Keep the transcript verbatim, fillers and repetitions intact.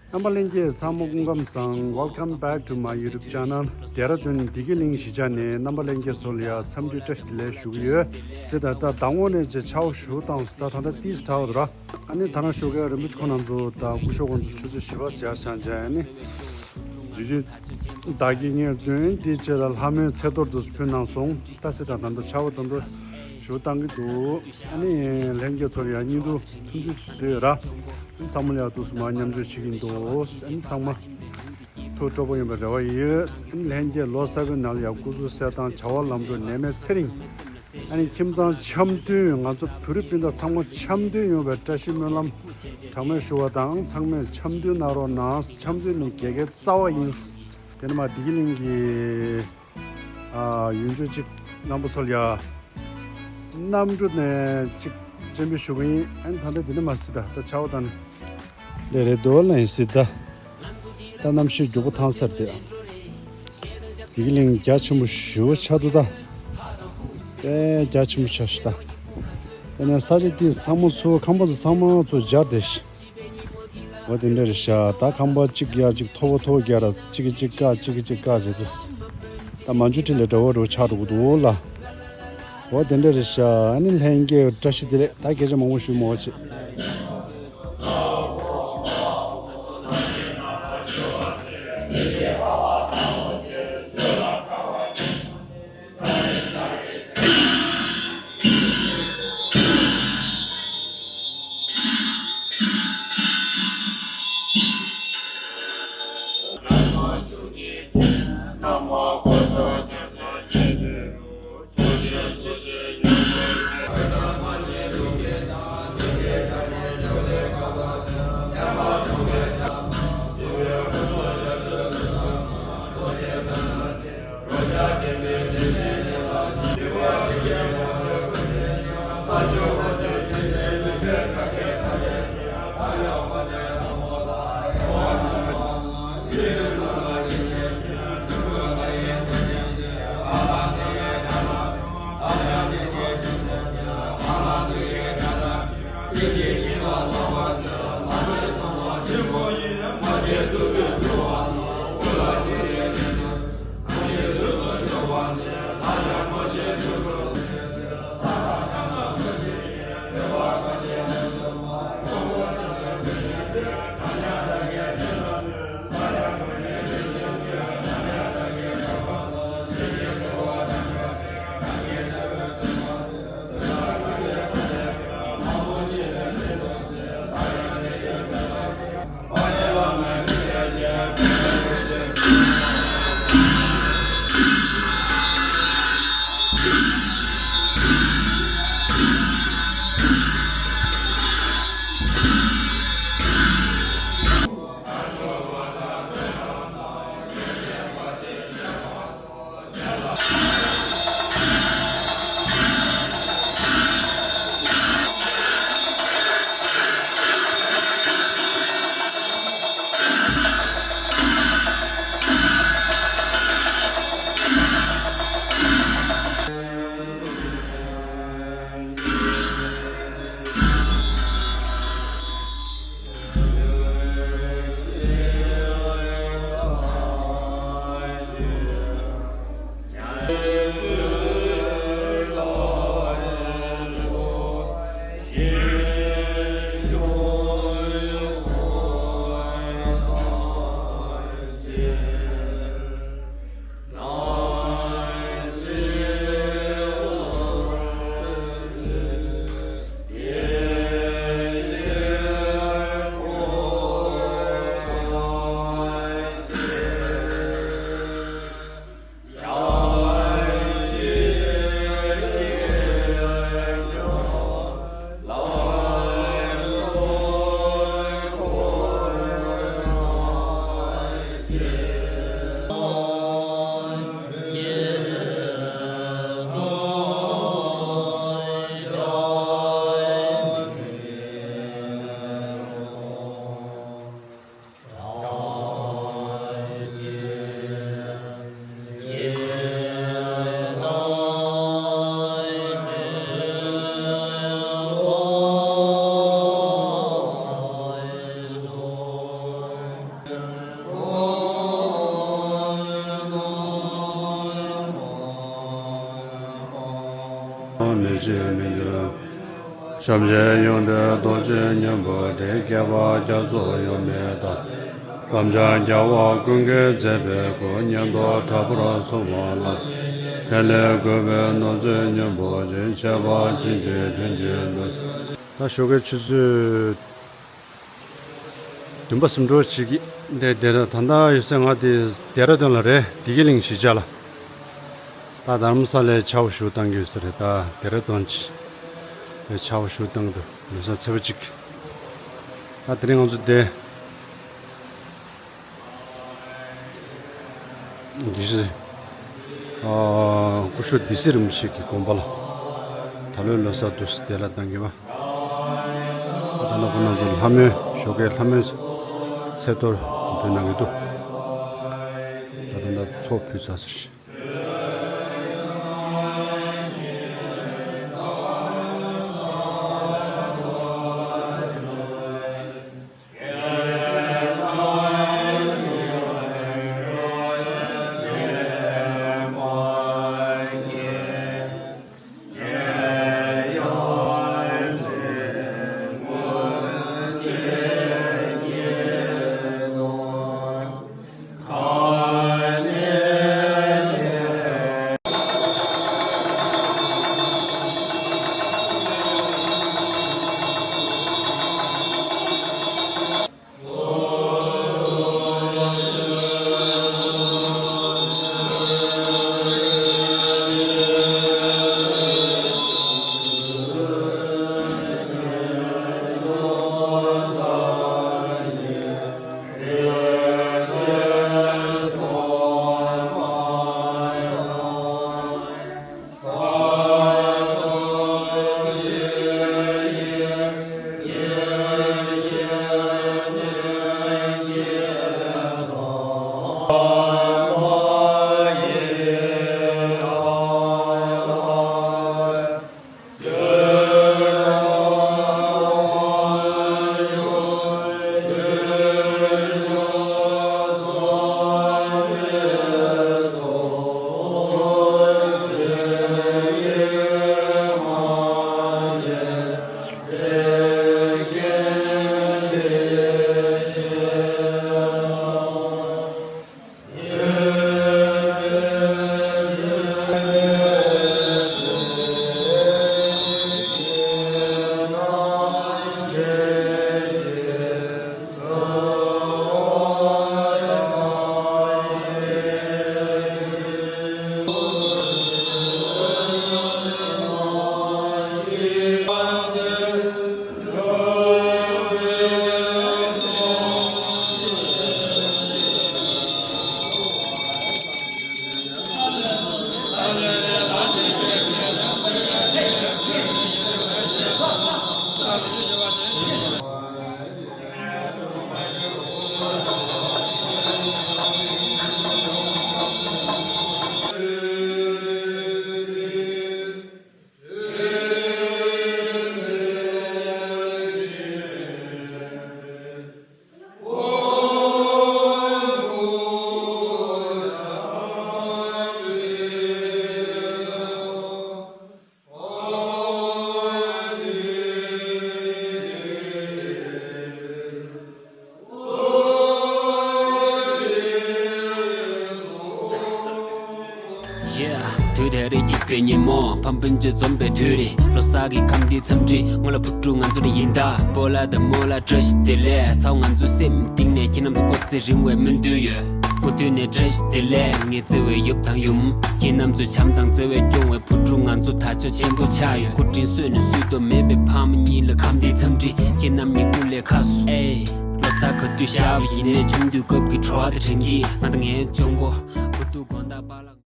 རྣམ་པ་ལྷན་རྒྱས་ཚང་མ་སྐུ་ཁམས་བཟང་། Welcome back to my YouTube channel. ལྡེ་ར་ལྡུན་བདེ་སྐྱིད་གླིང་གཞིས་ཆགས་ནས་རྣམ་པ་ལྷན་རྒྱས་ཚོ་ལ་ཡ་འཚམས་འདྲི་བཀྲ་ཤིས་བདེ་ལེགས་ཞུ་གི་ཡོད། ཟེར་ད་ལྟ་ཟླ་ངོ་ནས་ཅེ་ཆའོ་ཞུ་བཏང་སོང་། ད་ད་ལྟ་ཏིས་ཐའོ་ར། ཨ་ནི་ད་རང་ཞོགས་ཀས་རིན་པོ་ཆེ་ཁོང་རྣམ་ཚོ་དང་སྐུ་ཞབས་ཁོང་ཚོ་ཆུ་ཚོད་བཞི་པ་ཟེར་ཡ་ཆང་ཅན། ཨ་ནི་རྗེ་བཙུན་བདག་གིས་ངེས་དོན་དེ་ཆེ་ལ་ལྷ་མོས་ཚེ་གཏོར་དུ་ཕུལ་གནང་སོང་། ད་ཟེར་ད་ད་ལྟ་ཆའོ་ད་ལྟ་ཞུ་བཏང་གི་འདུག་ཨ་ནི་ལྷན་རྒྱས་ཚོར་ཡང་སྙིང་སྡུག་ཐུགས་རྗེ་ཆེ་ཞུ་ཡོད་ར། ཚང་མ་ལ་ཡང་ཐུགས་སུ་མ་མཉམ་སྤྱོད་བྱེད་ཀྱིན་འདུག་ཨ་ནི་ཚང་མ་ཐུགས་སྤྲོ་པོ་ཡོང་བའི་རེ་བ་ཡོད། ཨ་ནི་ལྷན་རྒྱས་ལོ་གསར་པའི་ནང་ལ་ཡང་སྐུ་གཟུགས་གསལ་ཐང་བྱ་བ་ལམ་འགྲོ་ནད་མེད་ཚེ་རིང་། ཨ་ནི་ཁྱིམ་ཚང་འཆམ་མཐུན། ང་ཚོ་བོད་རིགས་སྤུན་ཟླ་ཚང་མ་འཆམ་མཐུན་ཡོང་བའི་བཀྲ་ཤིས་སྨོན་ལམ་གྲངས་མེད་ཞུ་བ་དང་། ཚང་མས་འཆམ་མཐུན་གནང་རོགས་གནང་། འཆམ་མཐུན་ནི་དགེ་རྒན་རྩ་བ་ཡིན། དེ་ནི་མ་བདེ་སྐྱིད་གླིང་གི་ཨ་ཡུལ་ལྗོངས་གཅིག་རྣམ་པ་ཚོ་ལ་ཡ་གནམ་གྲུ་ནས་གཅིག་སྤྱན་འབུལ་ཞུ་གི་ཡིན། ཨ་ནི་ད་ལྟ་འདི་ནི་མ་སྲིད་ད་ད་ཆའོ་ད་ནི་ལས་རེད་འདུག་ལ་ཡིན་སྲིད་ད། ད་གནམ་གཤིས་མགྱོགས་པོ་ཐང་སར་དེ། བདེ་སྐྱིད་གླིང་རྒྱ་ཆེན་པོ་ཞུ་ཆ་འདུག་ད། དཔེ་རྒྱ་ཆེན་པོ་ཆགས་ཤི་ད། དེ་ནས་ས་ཆ་དེ་ཚང་མ་ཚོ་ཁང་པ་ཚོ་ཚང་མ་ཚོ་སྦྱར་དེ་ཤི། འོ་དེ་འདྲ་རེད་ཤག་ད་ཁང་པ་གཅིག་ཡ་གཅིག་མཐོ་པོ་མཐོ་པོ་རྒྱག་ར། གཅིག་གིས་གཅིག་བཀག་གཅིག་གིས་གཅིག་བཀག་བྱེད་དུས། ད་མ་འཇུ་ཁྲི་ལས་འདྲ་བོ་འདྲ་བོ་ཆགས་འགྲོ་གི་འདུག་ལ། འོ་དེ་འདྲ་རེད་ཤག་ཨ་ནི་ལྷན་རྒྱས་བཀྲ་ཤིས་བདེ་ལེགས། ད་སྐད་ཆ་མང་པོ་ཞུ་མ་བྱེད། ཅིས་མི་འགྱུར། བྱམས་ཆེན་ཡོངས་འདྲེན་རྡོ་རྗེ་སྙིང་པོ་དེ། བསྐལ་པ་རྒྱ་མཚོ་ཡོངས་མི་ཐང་། དམ་བཅའ་རྒྱལ་བ་ཀུན་གྱིས་མཛད་པའི་སྐུ། སྙན་ཐོ་དྲག་པོར་གསུངས་པ་ལ། ཕྲིན་ལས་བཀོད་པའི་ནོར་རྫས་སྙིང་པོ་ཆེ། བཤད་པ་ཕྱིན་ཅི་ཕྱིན་ཅི་ལྟར། ད་ཞོགས་ཀའི་ཆུ་ཚོད་བདུན་པ་ཟིན་འགྲོ་བྱེད་ཀྱི་འདི་དེ་ད་ལྟ་ཡོད་ས་ང་དེ་ཌེ་ར་ཌུན་ལ་རེད། བདེ་སྐྱིད་གླིང་གཞིས་ཆགས་ལ། ད་དྷ་རམ་ས་ལའི་ཆར་པ་ཞུ་བཏང་གི་ཡོད་ས་རེད། ད་ཌེ་ར་ཌུན་གྱི་དེ་ཆར་པ་ཞུ་བཏང་གི་འདུག་ལོ་གསར་ཚེས་པ་གཅིག་ད་དེ་རིང་ང་ཚོ་དེ་དགེ་བཤེས་ཨ་སྐུ་ཞབས་བདེ་སྲིད་རིན་པོ་ཆེ་གི་དགོངས་པ་ལ་ད་ལོའི་ལོ་གསར་དུས་སུ་བདེ་ལ་གཏང་གི་བ། ད་ལྟ་ཁོ་རང་ཚོ་ལྷ་མོའི་ཞོགས་ཀའི་ལྷ་མོའི་ཚེས་གཏོར་འབུལ་གནང་གི་འདུག་ད་ད་ལྟ་ཚོགས་ཕུལ་ཚར་ཟེར། Yeah, དུས་དེར་སྐྱིད་པའི་ཉིན་མོ། ཕ་སྤུན་མཆེད་འཛོམས་པའི་དུས་རེད། ལོ་གསར་གྱི་ཁམས་འདིའི་འཚམས་འདྲི། སྔོན་ལ་བུ་ཕྲུག་ང་ཚོ་ནི་ཡིན་ད། སྤོ་ལགས་དང་རྨོ་ལགས་བཀྲ་ཤིས་བདེ་ལེགས། ཚ་བོ་ང་ཚོའི་སེམས་གཏིང་ནས་ཁྱེད་རྣམས་དང་སྐོར་རྩིས་རིང་བའི་སྨོན་འདུན་ཡོད། སྐུ་མདུན་ནས་བཀྲ་ཤིས་བདེ་ལེགས། ངའི་བརྩེ་བའི་ཡབ་དང་ཡུམ། ཁྱེད་རྣམ་ཚོའི་བྱམས་དང་བརྩེ་བས་སྐྱོང་བའི་བུ་ཕྲུག་ང་ཚོ་ད་ཆ་ཆེན་པོ་ཆགས་ཡོད། སྐུ་དྲིན་གསོས་ནས་བསུ་ཐོབ་མེད་པའི་ཕ་མ་གཉིས་ལ་ཁམས་བདེའི་འཚམས་འདྲི། ཁྱེད་རྣམ་གཉིས་སྐུ་ལས་ཁ་གསོ། ཨེ། ལོ་གསར་ག་དུས་ཤར་བ་ཡིན་ནའི་ཆུང་དུས་སྐབས་ཀྱི་བྲོ་བ་དེ་དྲན་གྱིས། ང་དང་ངའི་གཅུང་པོ། བུ་ཕྲུག་དགོང་དག་པཱ་ལགས།